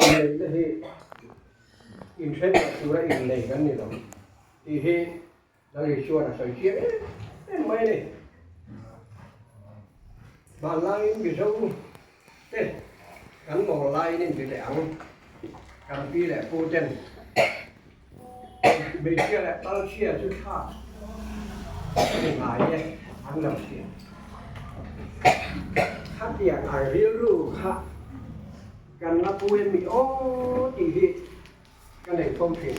Inneihna hi inthen loh tura innei kan ni lo tih hi Lal Isuan a sawi chiang em em mai a ni. Hmanlaiin Mizo te kan mawl laiin in ti leh ang, kan pi leh pu ten hmeichhia leh palchhia chu thlak a ni ngai e an lo ti. Khatiang ang rilru kha kan la pu em mi aw tih hi Ka nei fo thin.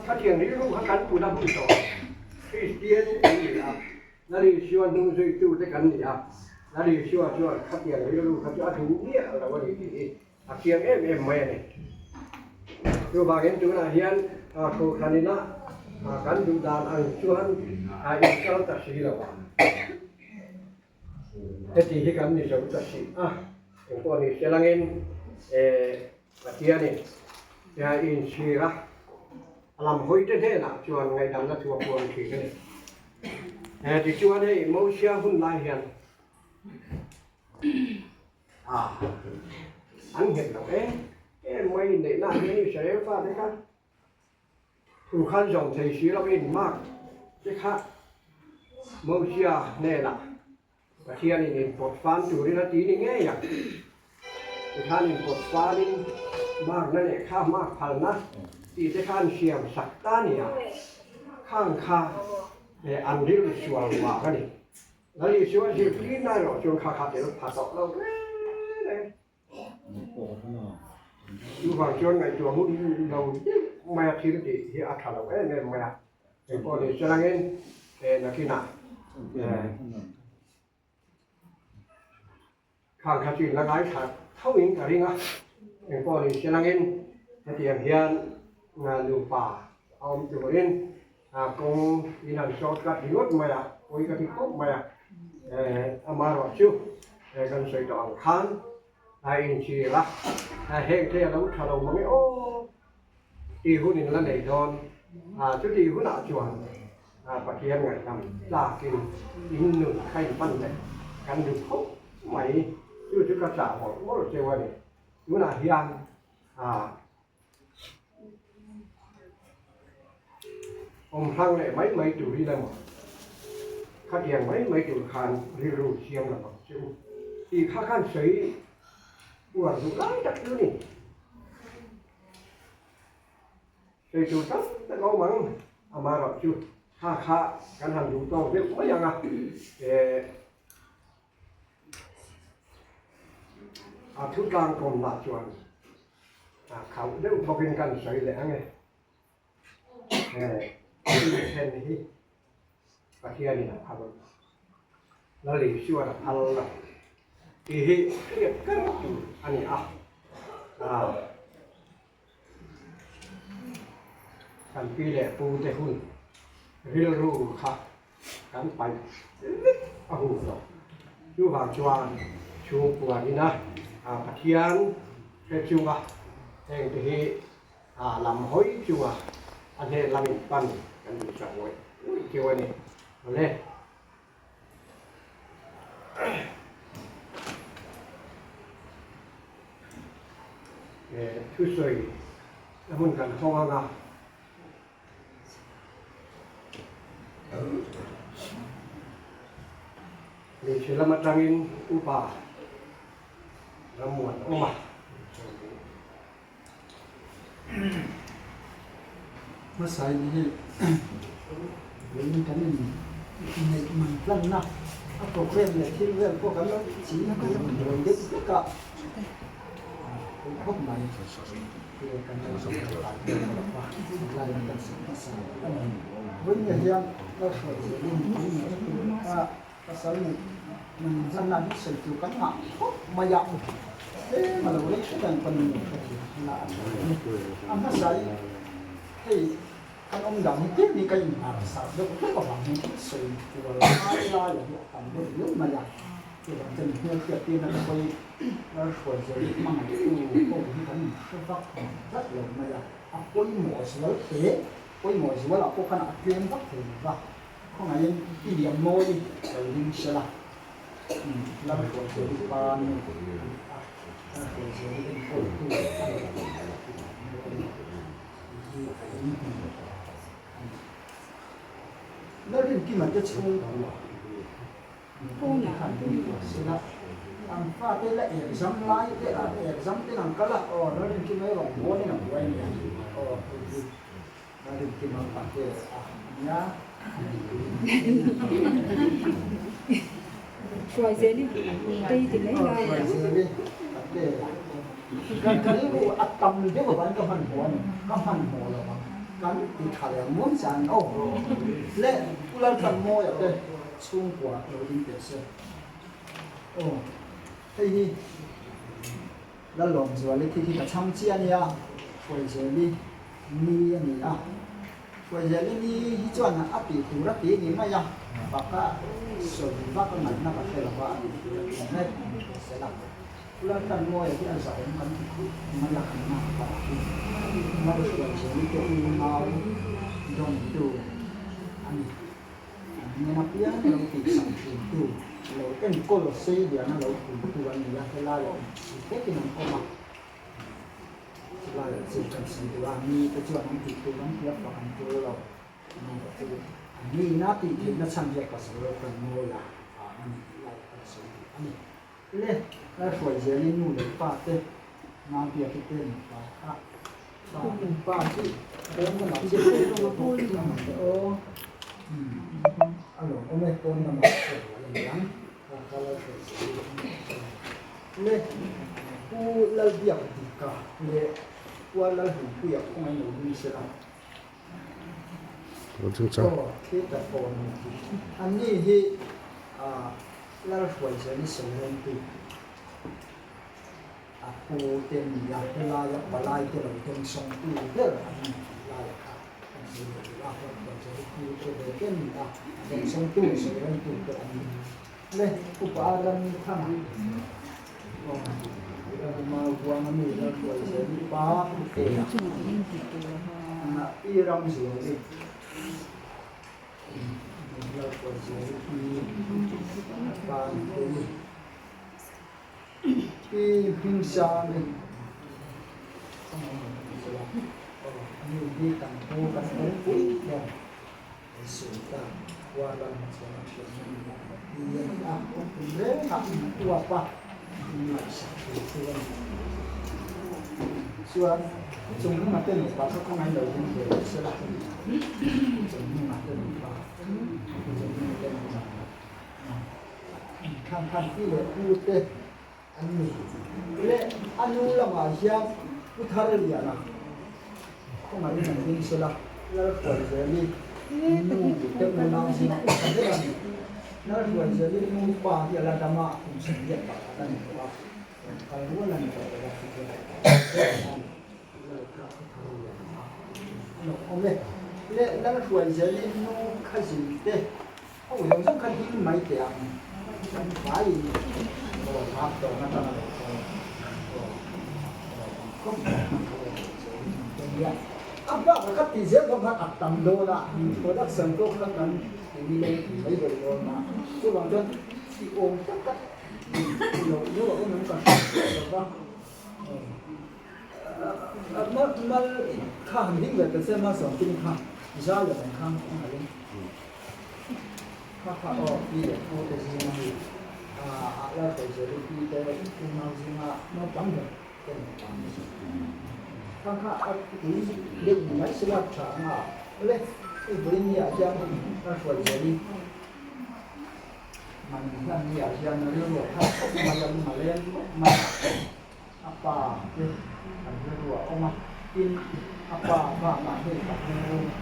Khatiang rilru kha kan puna hun tawh Kristian kan ni a, Lal Isua hnung zuitute kan ni a, Lal Isua chuan khatiang rilru kha chu a duh miah lo a ni tih hi a chiang em em mai a ni. Chuvangin tunah hian Kohhran inah kan duh dan ang chuan a inkal ta si lo a. Heti hi kan ni zo ta si a, engpawh ni se langin Pathianin inchhir a, a lam hawite hnenah chuan ngaihdamna chu a puang thin a ni. Tichuan hei Mosia hun lai hian an nghet lo em em mai inneihna ah hian Israel fate kha Thu khan zawm thei si loin Mark te kha Mosia hnenah Pathianin inpawt fan turin a ti ni ngei ang. Tikhan inpawt fanin Mark-na lehkha Mark phalna tih te kha an siam sak ta nia, khang kha an rilru sual vang a ni. Lal Isua zirtirna erawh chuan kha kha tel pha tawh lo reng reng. Chuvang chuan ngaihtuah hun lo deuh mai a thil tih hi a tha lo em em mai a, engpawh ni se langin nakinah khang kha chu in la ngaithla tho in ka ring a, engpawh ni se langin hetiang hian nupa a awm turin kawng in han short cut ringawt mai a, pawi ka ti khawp mai a, amaherawh chu kan sawi tawh ang khan a inchhir a, heng te a lo tha lo mang e aw tih hun in la nei dawn, chutih hunah chuan Pathian ngaihdam tlakin in nun kha in pan leh kan duh khawp mai, chu chu ka chah mawlh mawlh cheu a ni, tunah hian. Awm hrang leh mai mai tur hi emaw, khatiang mai mai tur khan rilru siam lo ang che u tih kha khan sawi uar duh lai tak chu a ni. Sawi tur tam tak a awm ang, amaherawhchu kha kha kan han duh tawk deuh mai ang a, A thu tlangkawm lah chuan a khauh deuh bawkin kan sawi leh ang e. He thil then hi Pathianin a phal lo, Lal Isuan a phal lo tih hi hriat kar tur a ni a. Kan pi leh pu te hun rilru kha kan paih vek a hun tawh. Chuvang chuan chhungkua ina Pathian hre chunga heng te hi lam hawi chunga a hnen lamin pan kan duhsak ngawih ngawih cheu a ni. Awle. Thusawi a hmun kan hawng ang a. Hmeichhe lam atangin upa Rammuan awm a. Hmasain hi vawiin kan in neih man tlanna a program leh thil vel pawh kan lo chi buai deuh vek a, pawi khawp mai kan lo sawi tha ta lo va, lai na kan sawi hmasa a ni. Vawiin hian lo hruai zelin a Pasal nih man zan ah hi sawi tur kan ngah khawp mai a, tlem a lo rei hret ang kan in hre thei la a tha hle a ni. A hmasa i hei kan awm dang hi tlem hi ka inhar sar deuh hlek avang hian thil sawi kual lai lai ah hi a tam deuh riau mai a, chuvang chuan hmelhriat tirna te pawh hi hruai zel hi hmangaihtu ho hi kan inhre vak tlat lo mai a, a pawimawh zual hle, pawimawh zual ah pawh khan a tlem vak thei lo va. Khawngaihin i liam mawi lo ding se la, Lalhruaizel i pa nu a ni a, Lalhruaizel i enkawltu a ni. Kima te chhungkua nupui te khan ding tur sela, an fate la exam lai te ah exam ten an kal a, aw Lalrinkima erawh bawlin a buai a nia, aw hei hi Lalrinkima pate a nia. Hruaizeli tei ti mai lai. Hruaizeli pate kan ka rilru a tam deuh avangin ka hmanhmawh a ni, ka hmanhmawh lo ang kan ti tha leh ang muang chang aw le Pu Laltlanmawia te chhungkua lo ding teh se aw hei hi Lalawmzuali khi khi ka chhang chiah a nia Hruaizeli ni a ni a. Hruaizeli ni hi chuan a tih tur a ti ni mai a, baka sawi vak a ngaihna ka hre lo va, a tih tur a ti mai sel a. Laltanmawia hi a zahawm kan ti khawp mai a, kan nak pa hi Lalhruaizeli te unau dawngtu a ni. An ngen apiang lo tihsak thintu, lo enkawl sei liana lo puitu a ni a, helaiah inchhir vekin an awm a. Chulaiah chu kan sawi duh a, mi te chuan an tih tur an hria fak an tul lo. Mi te chu an nihna tih theihna chhan hian pasal kan ngawi a vang a ni tih lai kan sawi duh a ni. Le, Lalhruai zelin nu leh pa te Mambiaki te nupa kha pa pa chu pawn lamah chiah a bawk a ang te aw. A lawmawm e, pawn lamah pawh a la ni ang. Kha kha Lalhruai zelin a ni tawh a. Le, Pu Lalbiak Dika leh Pu Lalhlimpuia kawng an lo ding sela. Aw, theatre phone a ni tih. Anni hi Lalhruaizeli Sawiremtu a pu te ni a, helaia palai te lo dawngsawngtu ber an ni tih laia kha kan sawi leh duh a, Lalhruaizeli pu te ve te ni a, dawngsawngtu Sawiremtu te an ni. Le, Upa ram thang aw Rama huang a mi Lalhruaizeli pa Pu a pi Ramzuali Lalhruaizeli pi pa Nutei pi Hmingsangi ani hi kan pu kan awmpui hian Sultan Kuala chuan a thiamna ni a ti a ni a, kum rengah in uap a, in ngaihsak tur chu a ni. Chuan chung hnungah te nupa kha khawngaih lo ding ve lo sela, chung hnungah te nupa, chung hnungah te nupa khan khan pi leh pu te an ni. Leh a nu lamah hian Pu Tharliana khawngaihin an ding sela, Lalhruaizeli nu te unau zinga upa ber a ni. Lalhruaizeli nu pa hi a la dam a, kum sawmriat pakhat a ni tawh a, rawn kal rual a ni tawh lo a, tichuan a ni. Lalkha Pu Tharliana a lo awm e. Leh Lalhruaizeli nu khazin te Ho zawng zawng kha ding mai teh ang, kan vaiin aw vak tawng atanga lo kal aw aw ang khawp mai ang kha aw chuan in tum nia. A bakah ka tih zel bawk kha a tam dawn a, production pawh kha kan ti ni leng ti mai dawn dawn a, chuvang chuan ti awm tak tak ti loh deuh a awm em ka hre lo va. Mal mal kha han ding ve ta che Malsawmkimi kha zai leh ang khan a nalh in. Kha kha aw pi leh pu te zinga mi ah Lalhruaizeli pi te unau zinga naupang ber te nupa an ni. Kha kha a tui deuh ni mai sela tha anga awle hei vawiin ni ah hian Lalhruaizeli man hlan ni ah hian rilru a thar khawp mai a lung a leng khawp mai a. A pa te an rilru a awm a, tin, a pa bakah hei ka pu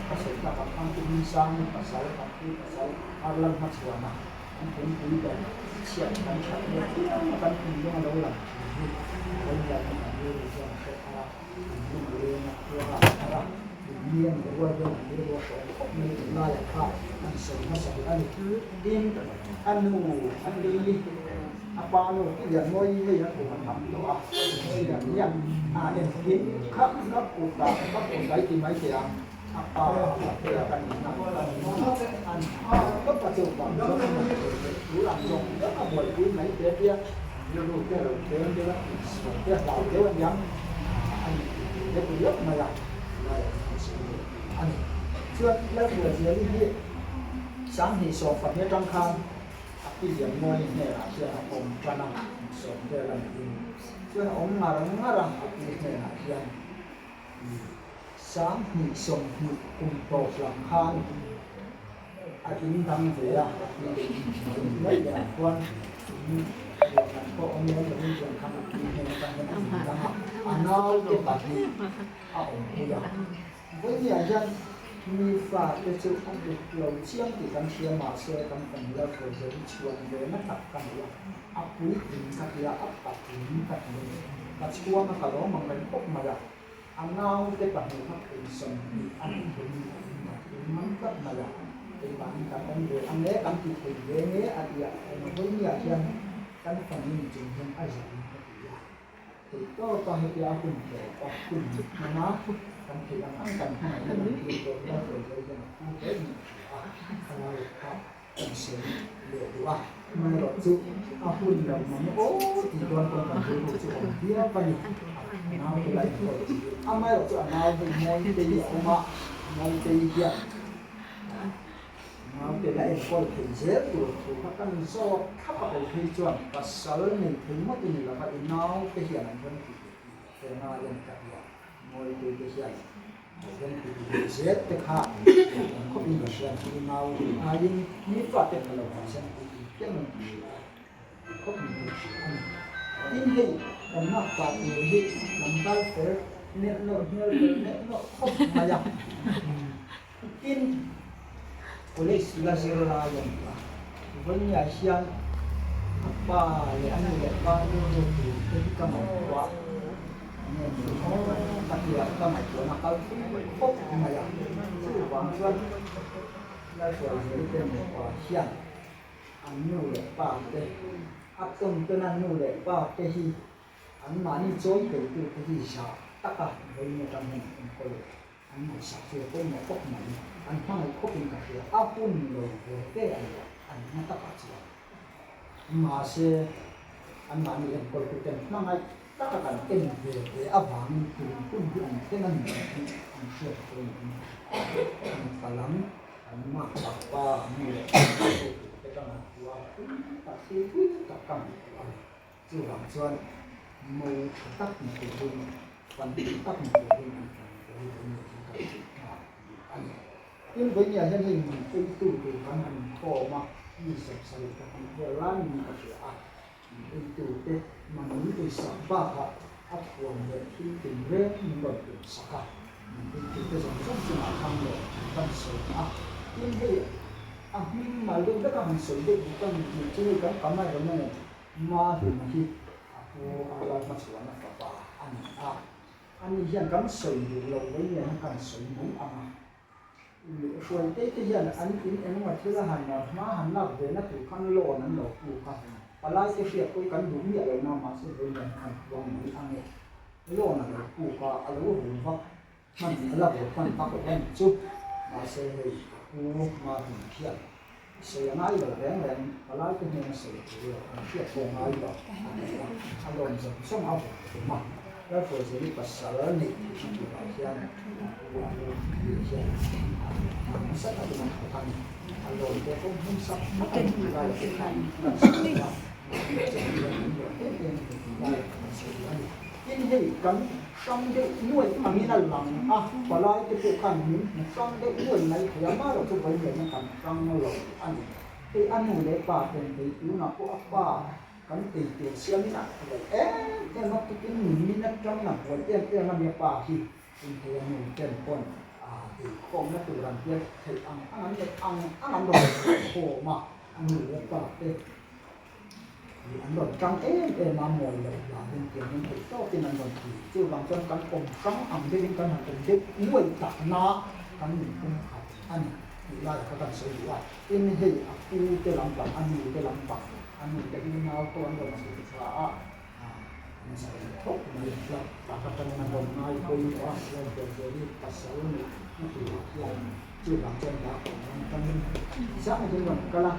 ka sawi tak ang khan Pu Hmingsangin pasal kan pu pasal Arlan hmachhuana an pumpui ber chhiat kan that leh piang a kan thinlung a lo lang thin hi a lo lian in an rilru chuan a hre thar a, an lung a leng a, khua a thar a, mi a nih rual hian an rilru a hrawm khawp mai tih laiah kha an sawi hmasa duh a ni. Tin, a nu a pi. A pa nu pi lian mawi hei a kum a tam tawh a, mawi lian hian a engkim kha ka kut ah ka kut ai ti mai thei ang, a pa a te a ka nihna an tawp a chuvang chuan a ngaih theih leh tul ang zawng zawng a buaipui mai te tia rilru te lo peng deuh a tihsual te hlau deuh a niang a ni tih tur deuh riau mai a, lai a ni a ni. Chuan Lalhruaizeli hi. 20 12 atang khan a pi Lianmawii hnenah hian a awm tan a, sawm vel a niin chuan a awm ngar ngar a, a pi hnenah hian 20 20 kum tawp lam khan a in dang ve a, a pi leh in hnuai mai leh ah khuan in ruah man pawh awm lem lovin chuan khan a pi hnen atang hian a in dang a, a naute pahnih a awm pui a. Vawinia hian mi fate chu a dik lo chiang tih kan hria mahse kan fanu la thawi zo hi chhuan ve na tak ka nei a, a puitling ka ti a, a patling ka ti a ni. Ka chhuang a, ka lawm ang reng khawp mai a, a naute pahnih kha kum 20 a nih thuin a inngaihtling ngam tlat mai a, keimahni kan awm ve ang e, kan ti thei ve nge a ti a, eng vawinia hian kan fanu ni chung hian a zalin ka ti a. Theih tawpa hetia a hun tawp a hun hman a, kan theih ang ang kan hmangaih na kan thlir tawh hian Rawlzai hian a phu hle in a hria a, thlalai kha kan sawi leh duh a, amaherawh chu a hun lo mang aw tih dawn pawn kan rilru chu awm viau a ni, a naute la enkawl chi, amaherawh chu a nau hei Mawitei a awm a, Mawitei hian. Naute la enkawl thei zel tur thu kha kan zawt thlap a kei phei chuan pasal nei thei ngawt i ni lova i naute hian an rawn ti leh tih ka hre ngai a ni ka ti a, Mawitei te hian an rawn ti leh zel te kha an khawp in ka hria an i nau aiin mi fate pha lo mahse an ti tih pian an ka hria a, khawp in ka hria a ni. Tin hei kan makpa tur hi tlangval fel neuh neuh hmel fel neuh neuh khawp mai a. Tin, College la zir lai a ni a, vawinia hian a pa leh a nu leh pa nu nu tur te hi ka ngaihtuah nge ni aw ka ti a, ka ngaihtuahna kal thleng khawp mai a, chuvang chuan Lalhruaizeli te nupa hian an nu leh pa te, a tawn tawna nu leh pa te hi an mahni chawi peitute hi zah taka vawiin atang hian an enkawl. An ngaihsak chu a pawimawh khawp mai. An hmangaih khawpin ka hria. A hun lo ve ve a ni a, an hma takah chuan. Mahse, anmahni enkawltuten hmangaih taka kan en ve ve avangin tun hun hi an thleng a ni tih hi an hriat a pawimawhin ka hria. Mipa lam, an mah tak pa, an nu leh pa te te ka ngaihtuah a, tui tak, thil tui tak ka ngaihtuah a ni. Chuvang chuan mo tha tak ni turin, fan tha tak ni turin an tlan ve hi vawiin hian kan tih nghal duh a ni. Tin, vawiin hian hei min eitu tur kan han inkhawm a, mi 72 vel lai niin ka hria a, min eitu te man min eisak bakah a thuam leh thil tinreng min rawn tumsak a, min eitu te zawng zawng chungah khan leh kan sawi a. Tin, hei a hming mal deuh veka han sawi deuh duh ka ni tih chu hei kan cameraman nen Mahlima hi a pu a Lalhmachhuana fapa a ni a, ani hian kan sawi duh lo mai nge han kan sawi mai ang a. Hruaitei te hian an in engemaw thil a han hma han lak ve na tur khan loan an lo puk a, palai te hriat pawh hi kan duh miah lo na mahse vawiin hian kan puang mai ang e. Loan a lo puk a, a lo rul vak hman a la rul hman vak lo a nih chu, mahse hei a pu Mahlima hian Sawi a ngai lo reng reng, palai te hnena sawi tur lo an hriat pawh ngai lo a ni a, a lawm zawng zawng a vawm tum a. Lalhruaizeli pasal neih theihna turah hian a pu a lu tih hian a nasa takin a thawk a ni. A lawm te pawh hmun sak hmak a ni tih lai te kha kan sawi a, mahni chawp hian an lawm em em a ni tih lai kan sawi a ni. Tin hei kan hrang deuh nuai angin a lang a, palai te pawh khan min hmu hrang deuh nuai mai thei a, mahlo chu vawiin kan hrang lo a ni. Hei a nu leh pa ten hei tunah pawh a pa kan ei tur siamin a lo em em a, tukin min atang a buai em em a nia pa hi, tin hei a nu ten pawn ei khawmna tur an pian theih ang ang an neih ang ang an rawn khawm a, a nu leh pa te. An rawn tang em em a, mawi loh hlahin tiang in theih tawkin an rawn ti. Chuvang chuan kan awm hrang ang deuhin kan han awm deuh nuai takna kan nunpum khat a ni tih lai kha kan sawi duh a. Tin, hei a pu te lampang, a nu te lampang, a nu te unau pawh an rawn chhuk tha a, an sawi khawp mai. Hla tak atangin an rawn ngai pawimawh a, rawn tel ve hi pasal neih na turah hian. Chuvang chuan dah awm ram tangin zang hian rawn kal a,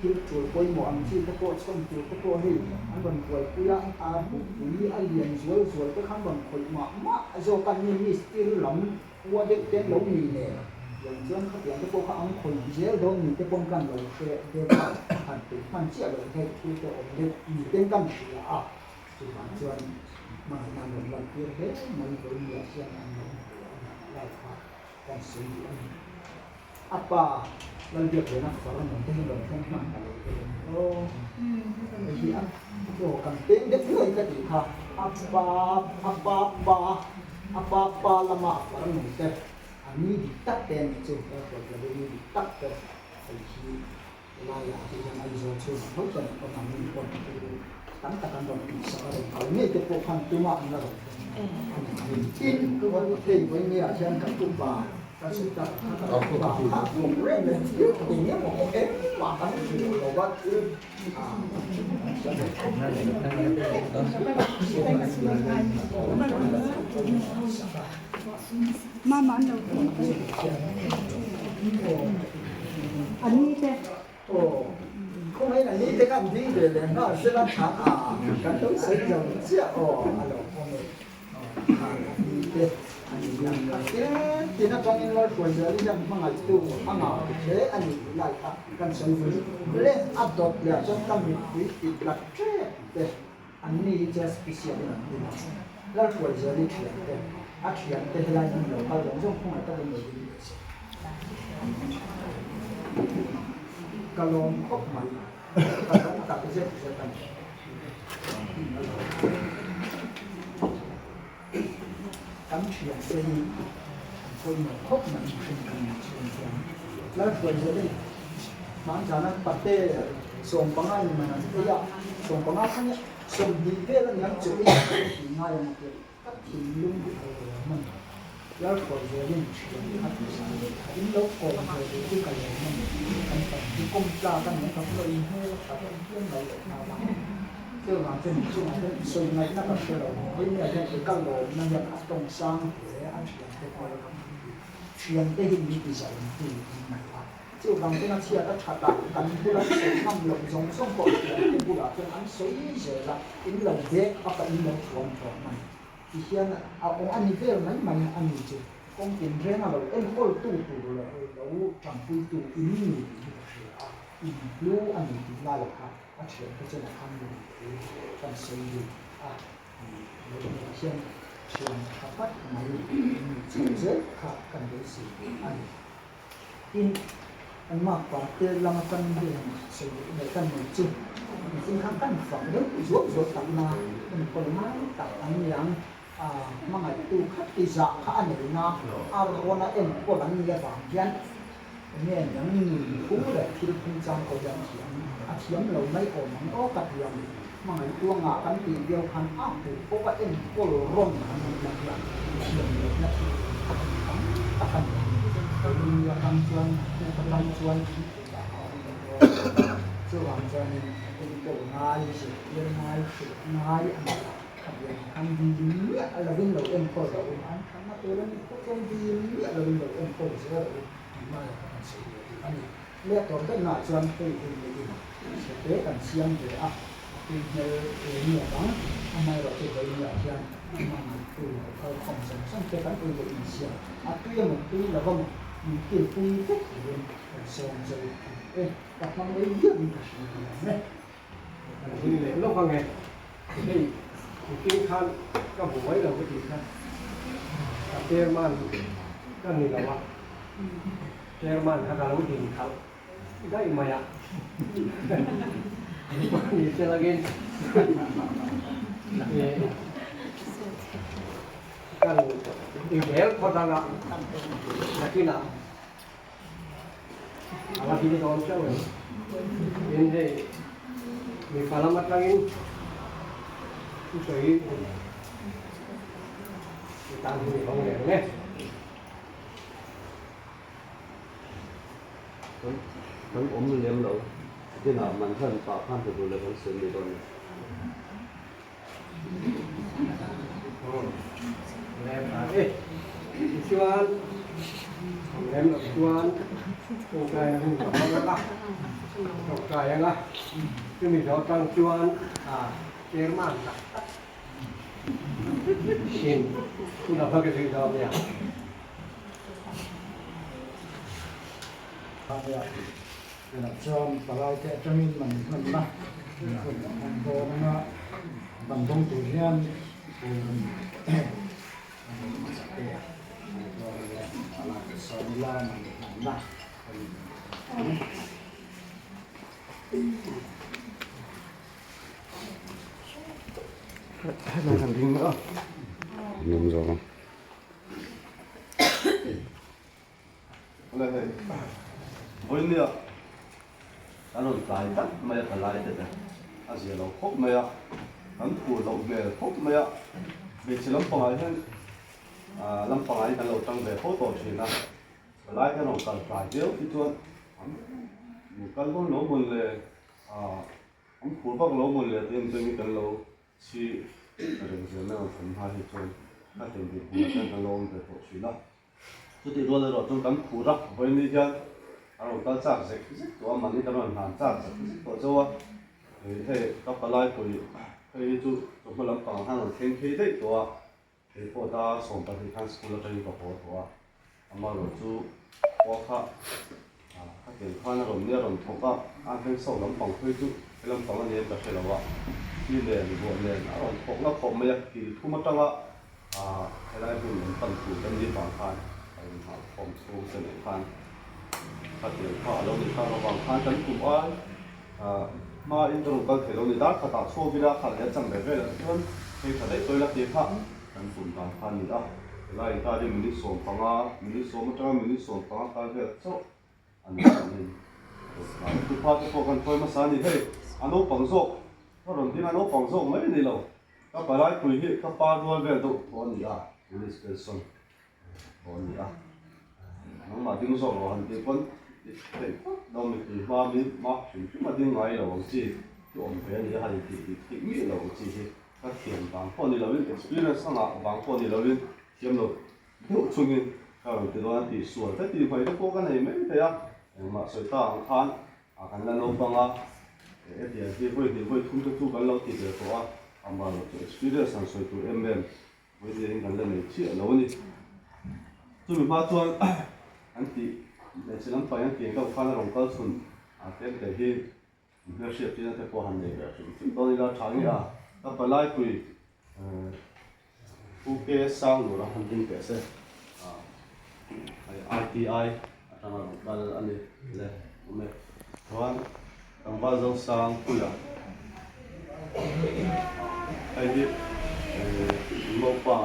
thil tul pawimawh ang chi te pawh chhawn tur te pawh hei an rawn buaipui a, a bukpui a lian zual zual te khan rawn khawih mah mah zawk a, ni mistiri lam khua deuh te an lo ni nen. Tiang chuan khatiang te pawh kha an khawih zel dawn ni te paw'n kan lo hre deuh a, han peih hman chiah loh theih thil te awm deuh ni ten kan hria a, chuvang chuan hmangaihna an rawn lantir hle mai vawiin hian an lo hmu a ni tih lai kha kan sawi duh a ni. A pa Lalbiakliana farnu te hi rawn thleng hman ta lo te em aw. Hei hi a aw kan peng deuh nuai ka tih kha a pa a pa pa a pa pa lama a farnu te a ni dik tak te a nih chu Lalhruaitla ni dik tak te hei hi helaiah te hian Aizawl chhungah tho chuan an awm ang ni pawn tam tak an rawn tihsak a rawn kal ngei te pawh khan tumah an la rawn thleng a ni. Tin, hei vawinia hian kan upa Kan sawi tak kha kan upa kha reng leh thil eng emaw pawh engmah kan hmu lo va thil Mama an lo An ni te. Aw, khawngaih an ni te khan ding ve leh nghal sela tha a kan lo sawi zo chiah aw a lo awm e. Aw, an ni te an ni hian kha tlem tin atangin Lalhruaizel hian hmangaihtu a ngah hle a ni tih lai kha kan sawi vun le a dawt leh ah chuan ka mittui tih tlat tep te an ni hi chuan special in an din a. Lalhruaizel i thian te, a thian te helai hmun lo kal zawng zawng khawngaih takin lo ding ve se. Ka lawm khawp mai, ka lawm tak zet zet a ni. Kan thiante hi an pawimawh khawp mai mihring kan nih chhung hian. Lalhruaizeli hmanzana pate 15 in man an ei a, 15 kha nia 20 vel a niang chu ei an tih ngai ang a tia. Ka thinlung hi a lawm a ni. Lalhruaizelin thian kha ti sa a ni. A in lo kawm ve duh hi ka lawm a ni. Kan tam hi kawm tlak a ni ang ka hmu lo, in hmel a tha deuh hian lo leh nghal a. Chuvang chuan in chungah hian sawi ngaihna ka hre lo. Vawinia hian i ka lawmna hian a tawng sang hle a thiante hmel ka hmu hi. Thiante hi min ti zalengtu in ngaih a. Chuvang chuan a chhiat a that a, kan bula sawi ngam loh zawng zawng pawh thiante bulah chuan an sawi zel a, in lo bek up a, in lo thuam thuam a ni. Ti hian a awm a ni vel mai mai a ni chu. Kawng tinreng a lo enkawltu tur leh lo tanpuitu in ni tih hi ka hria a, in hlu a ni tih laiah kha a thiante chuan a khan lung thu kan sawi lut a. Lehkhabu hian thian tha tak mai in ni chho zel kha kan beisei a ni. Tin, an makpa te lam atang hian sawi duh leh kan nei chu mihring khan kan fak deuh zuap zuap tak na enkawl ngai tak an ni ang. A hmangaihtu kha ti zah kha a nei na a rawn a enkawl an nih avang hian enge niang nunphung leh thil phungchang pawh hian thiam a thiam lo mai awm ang aw ka ti ang. Hmangaihtu anga kan tih viau khan a hmuh pawh a enkawl rawn an nih na hian thiam lohna thil tam tak a ni ang. Keini atang chuan hmuh atang chuan thil theih a awm lo dawn a, chuvang chuanin enkawl ngai, zirtir ngai, hrilh ngai a ni a, khatiang khan dil miah lovin lo enkawl loh u, an thatna tur a nih pawh chuan dil miah lovin lo enkawl zel u tih laiah kha kan sawi ve duh a ni. Leh tawp daihnaah chuan hei hei leh in chhete kan siam ve a, a tui hmel e nge bang, amaherawhchu vawinia hian hmangaihtu lo kal khawm zawng zawng te kan ei leh insiam a tui emaw tui lo emaw min kilpui vek turin kan sawm zo a ni e, ka hmang rei viauin ka hria ni ang e. Kan hlim leh lawk ange, hei tukin khan ka hmu mai lo ka tih kha ka chairman ka ni lo a. Chairman kha ka lo din khalh daih mai a, ni se langin kan inhel phawt anga nakinah a la ding dawn chauh em. Tin hei mipa lam atangin thusawi tan hun i hawng leh ang e. Kan awm lem lo dinah man hlan pah khan hmu tur leh kan sawi mai dawn a ni. Lem a ni. Tichuan, awm lem loh chuan tawngtai a hun ka hmang ang a, tawngtai ang a, chumi zawh atang chuan chairman tak tak Sin, tunah hma ka zui dawn nia. Tunah chuan palaite atangin man hmanna hun a hmang dawn anga ban dawng tur hian hmasate a an dawn a nia, palaite sawn ila man hmanna hun a ni. Awle hei, vawinia kan rawn tlai tak mai a palai te te a zia lo khawp mai a, kan phur loh hmel khawp mai a, hmeichhe lampangah hian ah lampangah hi kan lo tang ve fo tawh thin a, palai te an rawn kal tlai viau hi chuan an kal dawn lo mawn le ah an phur vak lo mawn le tiin chuan kan lo chhi reng zel mai ang thawmhnaw hi chuan ka tel dih hmunah chuan kan lo awm ve tawh thin a. Chutih rual erawh chuan kan phur a, vawiin hian a rawn kal chak zek zek tawh a, mahni kan rawn hlan chak zek zek tawh chauh a, hei ka palai pawih hei hi chu chawhma lampang khan rawn thleng phei daih tawh a, kei pawh dar 12 khan school atangin ka haw tawh a, amaherawh chu khua kha ka tel khan a rawn nia rawn thawk a, a thleng chho lampang phei chu he lampang a ni em ka hre lo a, thli nen ruah nen a rawn thawk na khawp mai a, kil thum atanga helai hmun an pan tur kan nih vang khan a rawn nghah khawm chhung te nen khan ka tel kha a lo ni tak avang khan kan kum ai hma in ka rawn kal thei lo ni dar khatah chhuak ila khalh leh a chang ve vel ah chuan phei tha daih tawih la tih kha kan tum dan kha a ni a. Helai inkar hi minute 15, minute sawm atanga minute 15 kal vel chauh a ni chuanin thupa te pawh kan hruai hmasa a ni. Hei a naupang zawk ka rawn ding a naupang zawk mai a ni lo. Ka palai pui hi ka pa rual vel deuh tawh a ni a, police pension tawh a ni a. Nangmah ding zawk lo han tih pawn i theih phawt lo mipui hma mi hma hrim hrim a ding ngai lo ang chi hi awm ve a ni a, han intih dik theih miah lo ang chi hi ka thiam vang pawh ni loin experience a ngah vang pawh ni loin thiam lo deuh chungin ka rawn ti dawn a tih sual ka tih hmai te pawh ka nei mai thei a, engmah sawi ta ang khan A kan la naupang a, hetiang hi vawi hnih vawi thum te chu kan lo ti ve tawh a, amah erawh chu experience han sawi tur em em vawi hnih kan la nei chiah lo a ni. Chumi hma chuan an tih hmeichhe lampang an tih deuh khan a rawn kal chhun a tlem te hi hmelhriat tina te pawh han nei ve hrim hrim dawn ila tha nge a, ka palaipui Pu K Sanglura han ding teh se, ITI atanga rawn kal a ni le awm e. Chuan tlangval Zosang Puia hei hi Mopa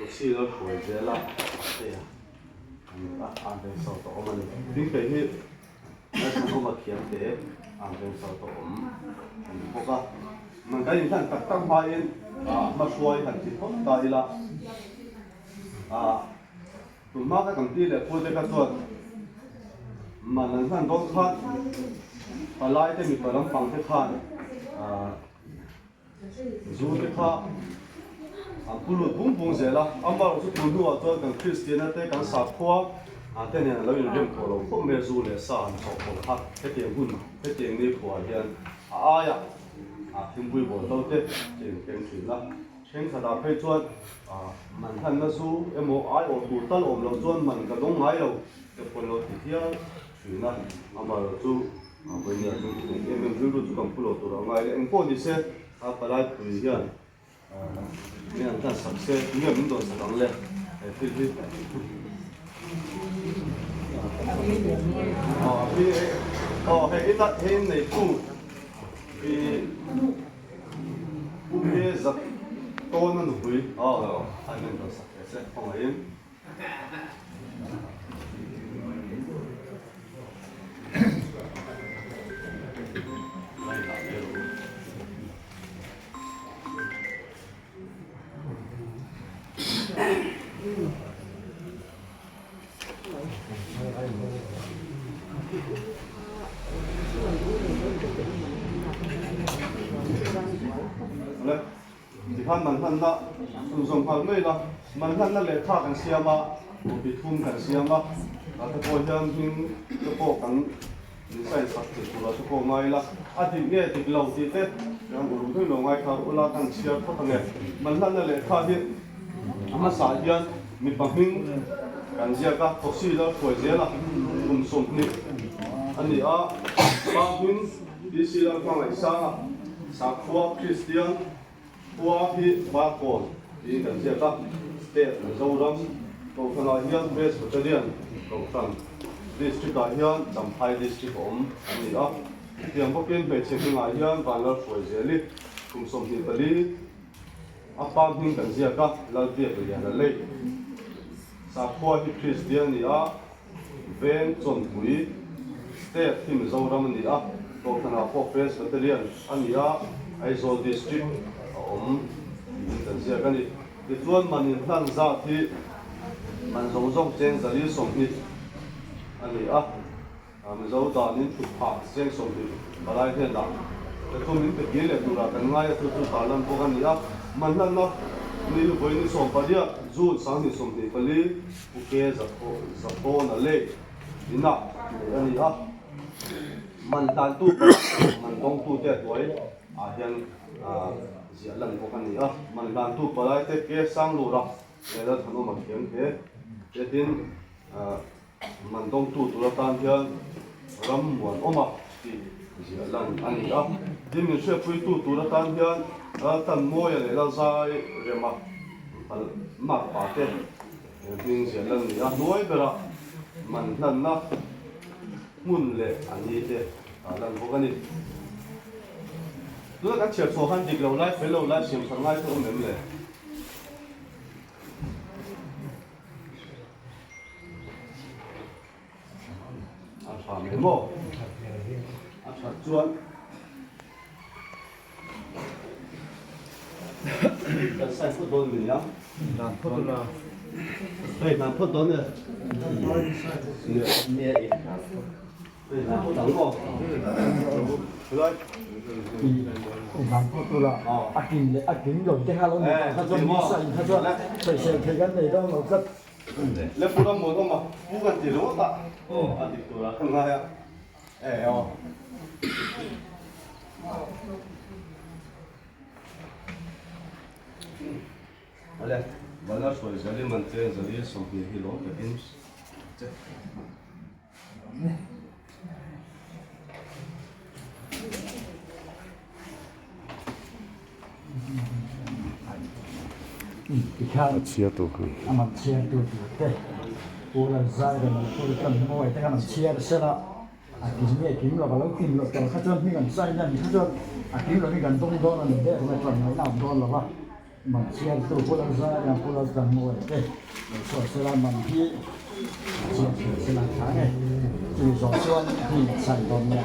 Rosy lo hruai zel a hei a an veng chho tawh awm a ni. Ding thei hi Lalthangkhawma thiam te an veng chho tawh awm a ni bawk a. Man kan inhlan tak tak hmain hmahruai han ti phawt ta ila, tun hma ka kan pi leh pu te kha chuan man an hlan dawn khan palai te mipa lampang te khan zu te kha an pu lut bung bung zel a, amaherawh chu tun hnuah chuan kan Kristiana te kan sakhua te nen an lo inrem tawh lo khawp mai a, zu leh sa han chawh pawlh kha hetiang hun hetiang ni khuah hian a aiah a thingpui bawlhlo te cheng keng thin a, thenkhatah phei chuan man hlanna zu emaw aiawh tur tal awm loh chuan man ka dawng ngai lo te pawn lo ti hial thin a, amaherawh chu vawinia chu eng em em rilru chu kan phu lo tur a ngai le, engpawh ni se a palai pui hian min an hlan sak se nge min dawn sak ang le he thil hi aw hei ina hei in neitu hi u ke zat tawn a nupui aw an min dawn sak ve se khawngaihin. Tikhan man hlanna chhunzawm nghal mai ila, man hlanna lehkha kan siam a, copy thum kan siam a, tah te pawh hian hming te pawh kan min sign sak thei turah te pawh ngai ila, a dik nge dik lo tih te kan uluk deuh lo ngai kha ula kan chhiar phawt ange. Man hlanna lehkha hi a hmasa hian mipa hming kan ziak a, Thosi lal hruai zel a. kum 20 a ni a, pa hming DC Lalhmangaihsanga sakhua Kristian khua hi Varkawn tiin kan ziak a, State Mizoram Kohhranah hian Presbyterian Kohhran District ah hian Champhai District a awm a ni a, chutiang bawkin hmeichhe hmingah hian Vanlalhruaizeli kum 24 A pa hming kan ziak a, Lalbiak Liana lei. Sakhua hi Kristian a ni a, Veng Chawnpui State hi Mizoram a ni a, Kohhranah pawh Presbyterian a ni a, Aizawl District a awm tiin kan ziak a ni. Tichuan man inhlan zat hi man zawng zawng cheng 120 a ni a. Mizo danin thut phah cheng 20 palai hnenah pathum in pe kir leh turah kan ngai a, chu chu tarlan bawk a ni a. Manhlanna ni hi vawi ni 18 June 2024 Puke Zathawna Lake inah neih a ni a. Manhlantu palai man dawngtute hnuai ah hian ziah lan bawk a ni a. Manhlantu palaite ke Sanglura leh Lalthanawma thiam hle te tin Man dawngtu tur atan hian ram muanawma tih ziah lan a ni a. Tin, min hriatpuitu tur atan hian Laltanmawia leh Lalzai Rema makpa te hming ziah lan a ni a. Hnuai berah man hlanna hmun leh a ni te a lan bawk a ni. Tuna kan chhiar chhuah khan dik lo lai, fel lo lai, siam that ngai te awm em le? A tha mai maw? A that chuan kan sign phawt dawn mi nia. Dan phawt ula. Hei dan phawt dawn e. Nia i. A kim leh a kim lo te kha lo ni kha chuan mi sa in kha chuan sawisel thei kan nei dawn lo tlat. Le pu ram muan awm a pu kan ti ringawt a a dik tur ah kan ngai a e aw. Ale Vanlal hruai zali man che zali 20 hi lawm takin che. Tikhian A chhiar tur hi. A man chhiar tur tur te Pu Lalzai rawn pu tan mawi te khan an chhiar sela a kim nge kim lo a lo kim loh tur kha chuan hming an sign a ni kha chuan a kim lovin kan dawng dawn a ni der mai chuan ngaihna a awm dawn lo va. Man chhiartu Pu Lalzai a Pu Laltlanmawia te lo sawi sela man hi chhiar chhiar sela tha nge chumi zawh chuan hmun a chhan dawn nia.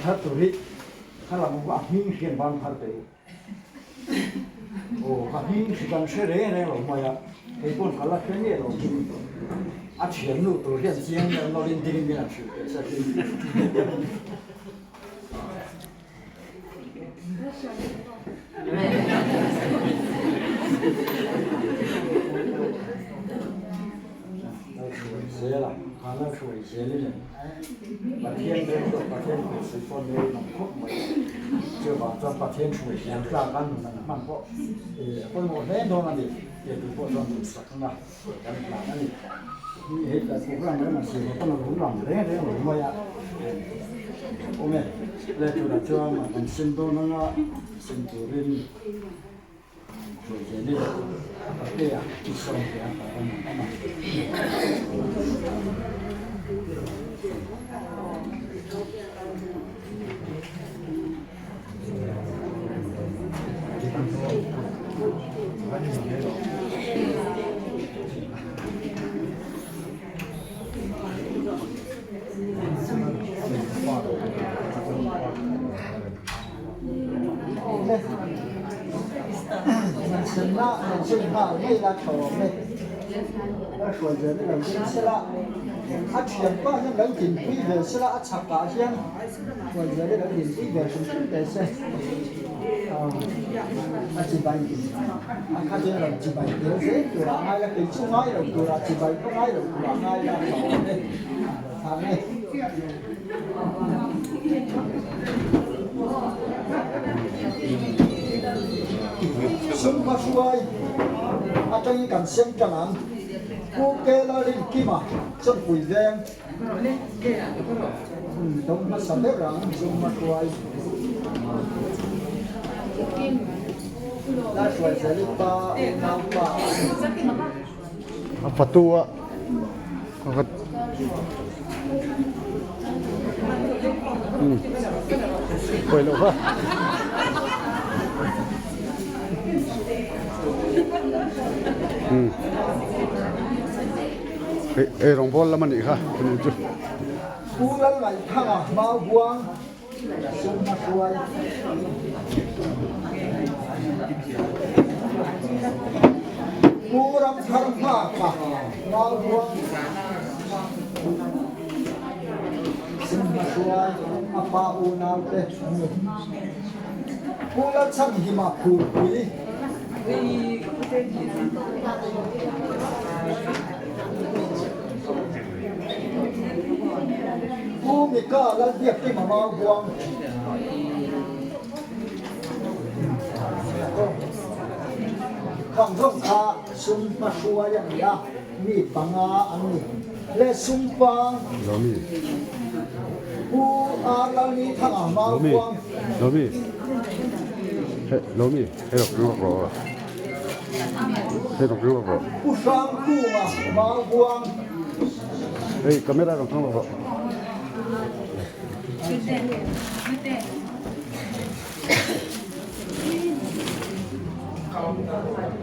thar tur hi kha lam a hming hriat ban phar teh u. Aw ka hming hri kan hre reng reng lo mai a, kei pawn ka la hre miah lo chu a thiannu tur hian chiang deuh nawlin ding in an hrilh teh se tin. Lalhruai zel a, kha Lalhruai zel i nei. Pathian reng pawh Pathian kutsuih pawh nei awm khawp mai. Chuvang chuan Pathian hruai zel tlak a nun an hman pawh a pawimawh hle dawn a ni tih duh pawh chuan duhsakna kan hlan a ni. Hei tlai program reng ang si lo pawn a lo lang reng reng lo mai a. Awm e, le turah chuan kan sem dawn anga sem turin Summa hruai atangin kan sem tang ang. Pu Kela Rinkima Chawnpui veng dawm hmasa ber ang Summa hruai. La hruai zel i pa unau pa. A fatu a ka Pawi loh kha. Ei rawng bawl lam a nih kha ani chu. Pu Lalngaihthanga Maubuang Summa hruai. Pu Ramthar Nghaka Maubuang Summa hruai a pa unau te an ni. Pu Lalchhanhima Phulpui. Pu Mika Lalbiakkima Maubuang Khang rawng kha sum hmahruai a ni a, mi panga an ni. Le sum pang Pu R Lalnithanga Maubuang. Pu Hrangkunga Maubuang. Hei camera rawn hmang rawh.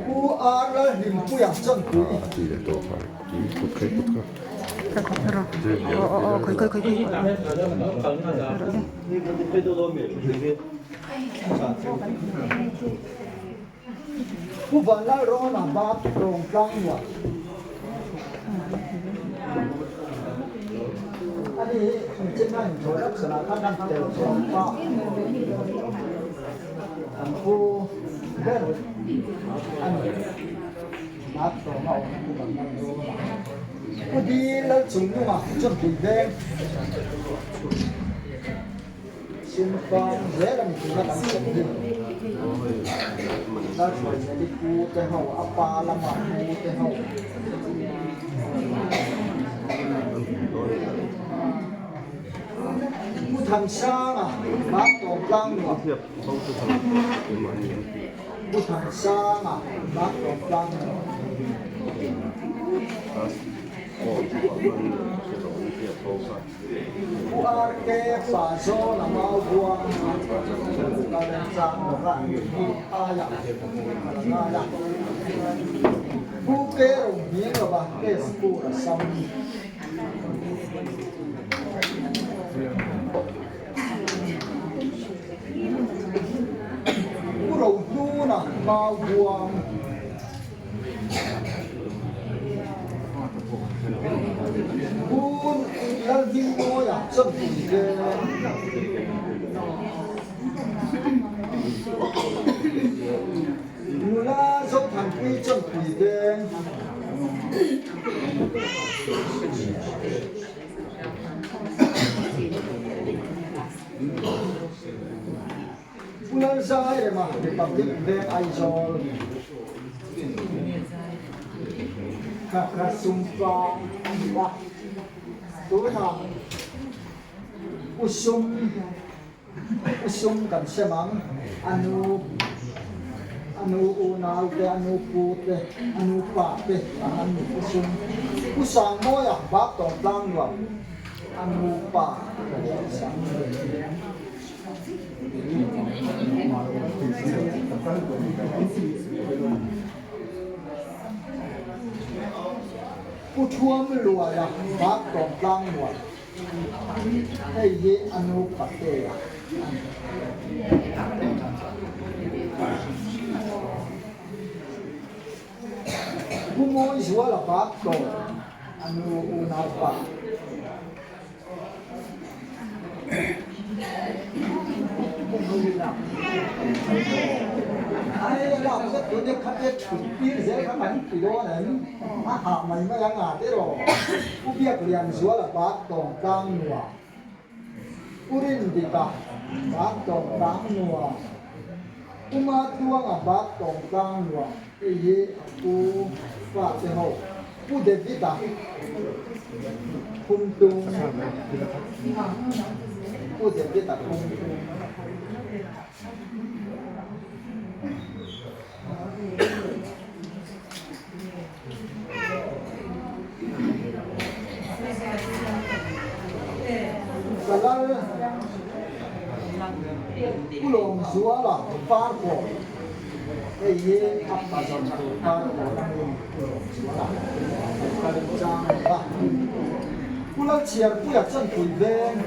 Pu R Lalhlimpuia Chawnpui. Ti leh tawh kha. Kut kha kut kha. Pu Vanlalrawna Bap Tawng Tlangnuah Ani hi engtin a inthawi lak sanah khan an tel chuang pa an pu ber a ni. Bap Tawng a awm Pu Vanlalrawna. Pu Di Lalchungnunga Chawnpui Veng. Sumfang zel a ni tuna kan sawi hi. Lalhruaizeli pu te ho, a pa lama pu te ho. Pu Thansanga, Mangtawng Tlangnuam. Pu Thansanga, Mangtawng Tlangnuam. Pu RK Pazawna Maubuang ka remchang lova hi aia a la ngai a. Pu K Rohming lova Tezpur a sam. Mapuia Maubuang. Pu Lalhmingmawia Chawnpui Veng. Nula Zothanpui Chawnpui Veng. Pu Lalzairema Republic Veng Aizawl Kha sumpa a ni a, tunah Pu Sum Pu Sum kan sem ang, a nu a nu unau te, a nu pu te, a nu pa te ang an ni Pu Sum. Pu Sangmawia bak tawng tlang nuam a nu pa Pu Sangmawia. Pu Thuam Luaia bak tawng tlang nuam Hei hi a nu Patea a ni. Pu Mawizuala bak tawh a nu unaupa. Ai lak zet tun hi khatia thut tir zel kha kan ti dawn em? A hah mai mai ang a tiraw? Pu Biaklianzuala bak tawng tlang nuam. Pu Rindika bak tawng tlang nuam. Pu Matluanga bak tawng tlang nuam. Hei hi a pu fate ho. Pu David-a Khumtung. Pu David-a Khumtung. Ka lal Pu Lawmzuala Parkawn hei hi a pa zawn tur Parkawn a ni Pu Lawmzuala ka rin chang a ni a. Pu Lalchhiarpuia Chanpui Veng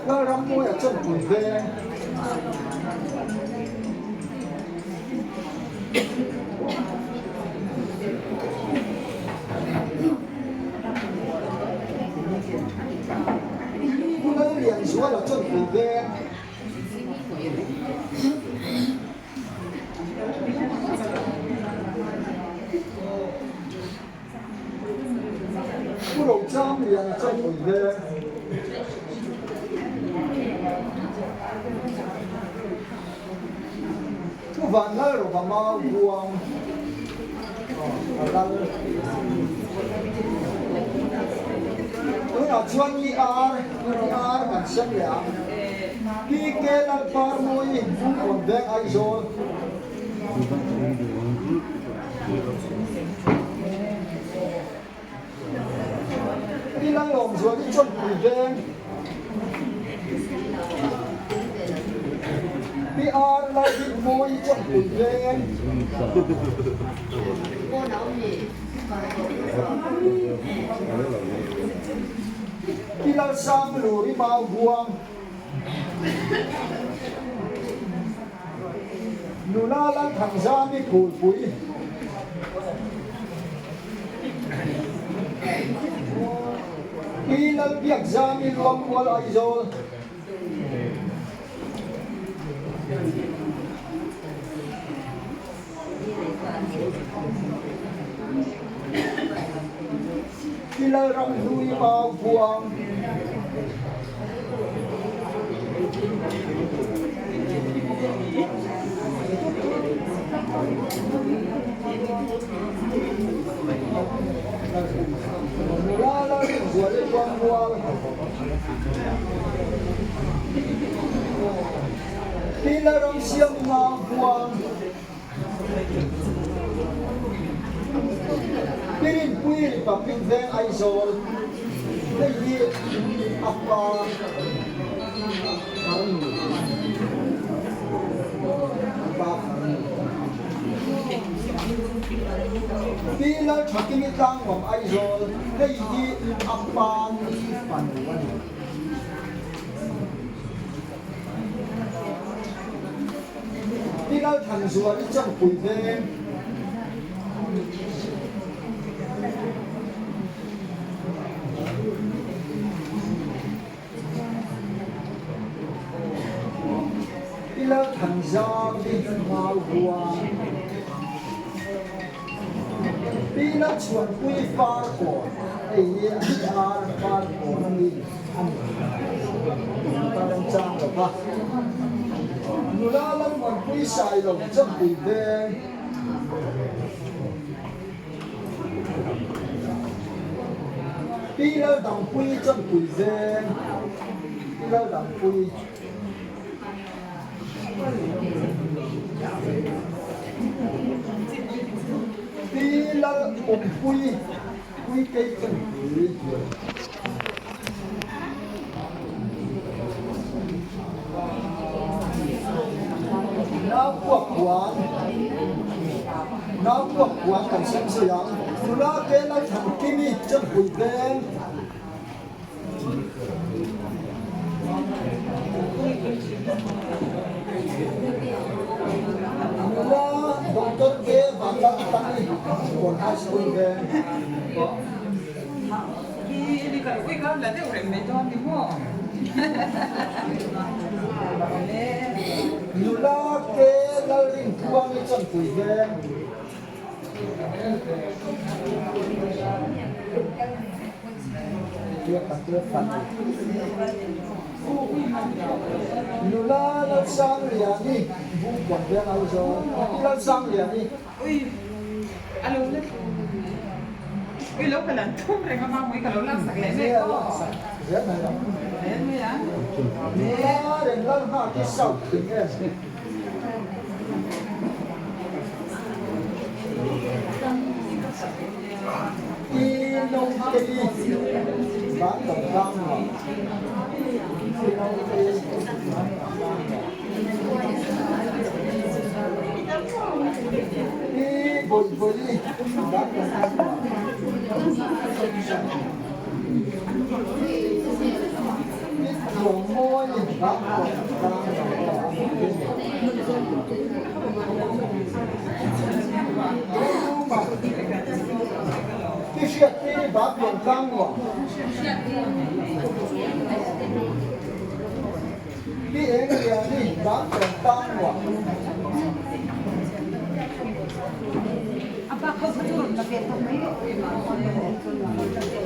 Lalrammuia Chawnpui Veng. Pu Lallianzuala Chawnpui Veng. Pu Rochamliana Chawnpui Veng. Pu Vanlalrova Mau Buang a lal. Tunah chuan ER, ER kan sem leh ang. PK Lalparmawii Hmungkawn Veng Aizawl. Pi Lalawmzuali Chawnpui Veng. Pi Ar Lalrinmawii Chawnpui Veng. Pi Lalsangluri Maubuang. Nula Lalthangzami Phulpui. Pi Lalbiakzami Luangmual Aizawl. Pi Lalramhlui Maubuang. Nula Lalrinzuali Luangmual. Pi Lalramsiami Maubuang. Pi Rinpui Republic Veng Aizawl. Hei hi a pa farnu, a pa farnu. Pi Lalthakimi Tlangnuam Aizawl, hei hi a pa ni fanu a ni. Pi Lalthanzuali Changpui Veng. Pi Lalthanzami Maubuang. Pi Lalchhuanpui Farkawn, hei hi a ni ar Farkawn a mi a ni. Ka remchang lo va. Nula Lalmuanpui Sailo Changpui Veng. Pi Laldangpui Changpui Veng. Pi Laldangpui. Pi Lal Awmpui Puikei Changpui. Nau puak puan Nau puak puan kan sem zui ang. Nula te Lalthankimi Changpui Veng. Nula Doctor te Vanlaltani Kawn High School Veng. Nula te Lalrintluangi Changpui Veng. Nula Lalsangliani Bungkuan Veng Aizawl Lalsangliani. Nula Remlalnghaki South Thing em. Pi Notei Van Tawng Tlang Nuam Pi Notei Van Tawng Tlang Nuam Pi Bawihbawihi Van Tawng Tlang Nuam Pi Tluangmawi Van Tawng Tlang Nuam Pi Hriatpi Bapian Tlang Nuam Pi Eng Liani Bapian Tlang Nuam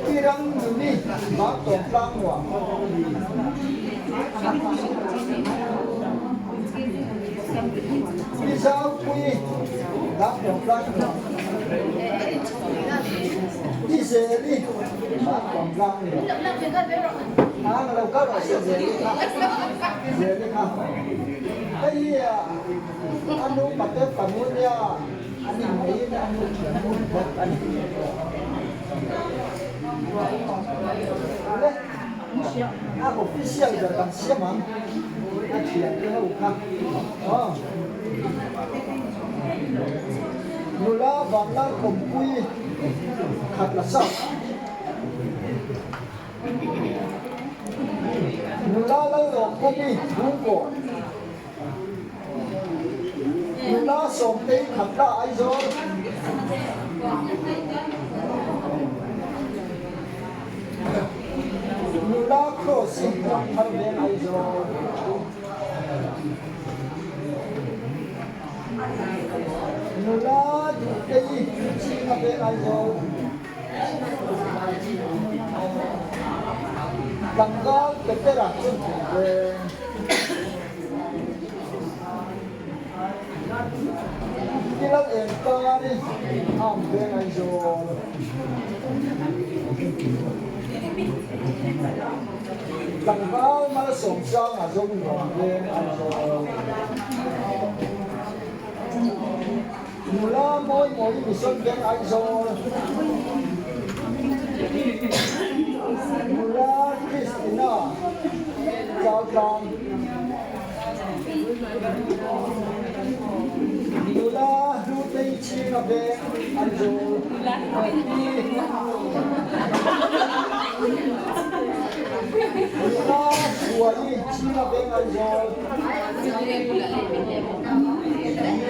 Pi Ram Nuni Bapian Tlang Nuam. Pi Zaupui Bapian Tlang Nuam Pi Zeli Bapian Tlang Nuam A lo kal rawh se Zeli kha Zeli kha Hei hi a nu pate fanu nia a ni maiin a nu thian nu bawk a ni. Le a official ber kan siam ang a thian te ho kha aw. Nula Vanlal Kawmpui khat la sak. Nula Lalawmkawmi Bungkawn. Nula Sawmtei Khatla Aizawl. Nula Cross i Ramthar Veng Aizawl. Nula Duhtei Chinga Veng Aizawl. Tlangval Petera chuan thei veng. Pi Lal Eng Tari Am Veng Aizawl. Tlangval Malsawmsanga Zonuam Veng Aizawl. Nula mawi mawi Mission Veng Aizawl. Nula Christina Chaltlang. Nula Hlutei Chhinga Veng Aizawl. Nula Hruaii Chhinga Veng Aizawl.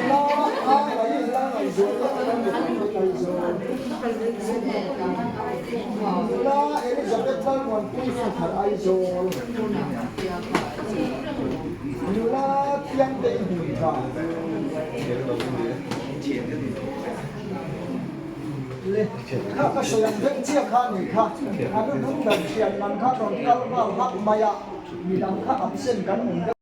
Nula Angai Langaihzual Aizawl. Nula Elizabeth Lalmuanpui Fathar Aizawl. Nula Thiangtei Hmuntha. Le, kha ka sawi ang vek chiah kha a nih kha. A nu hnung ber thian man kha rawn kal nghal hak mai a, midang kha absent kan awm deuh.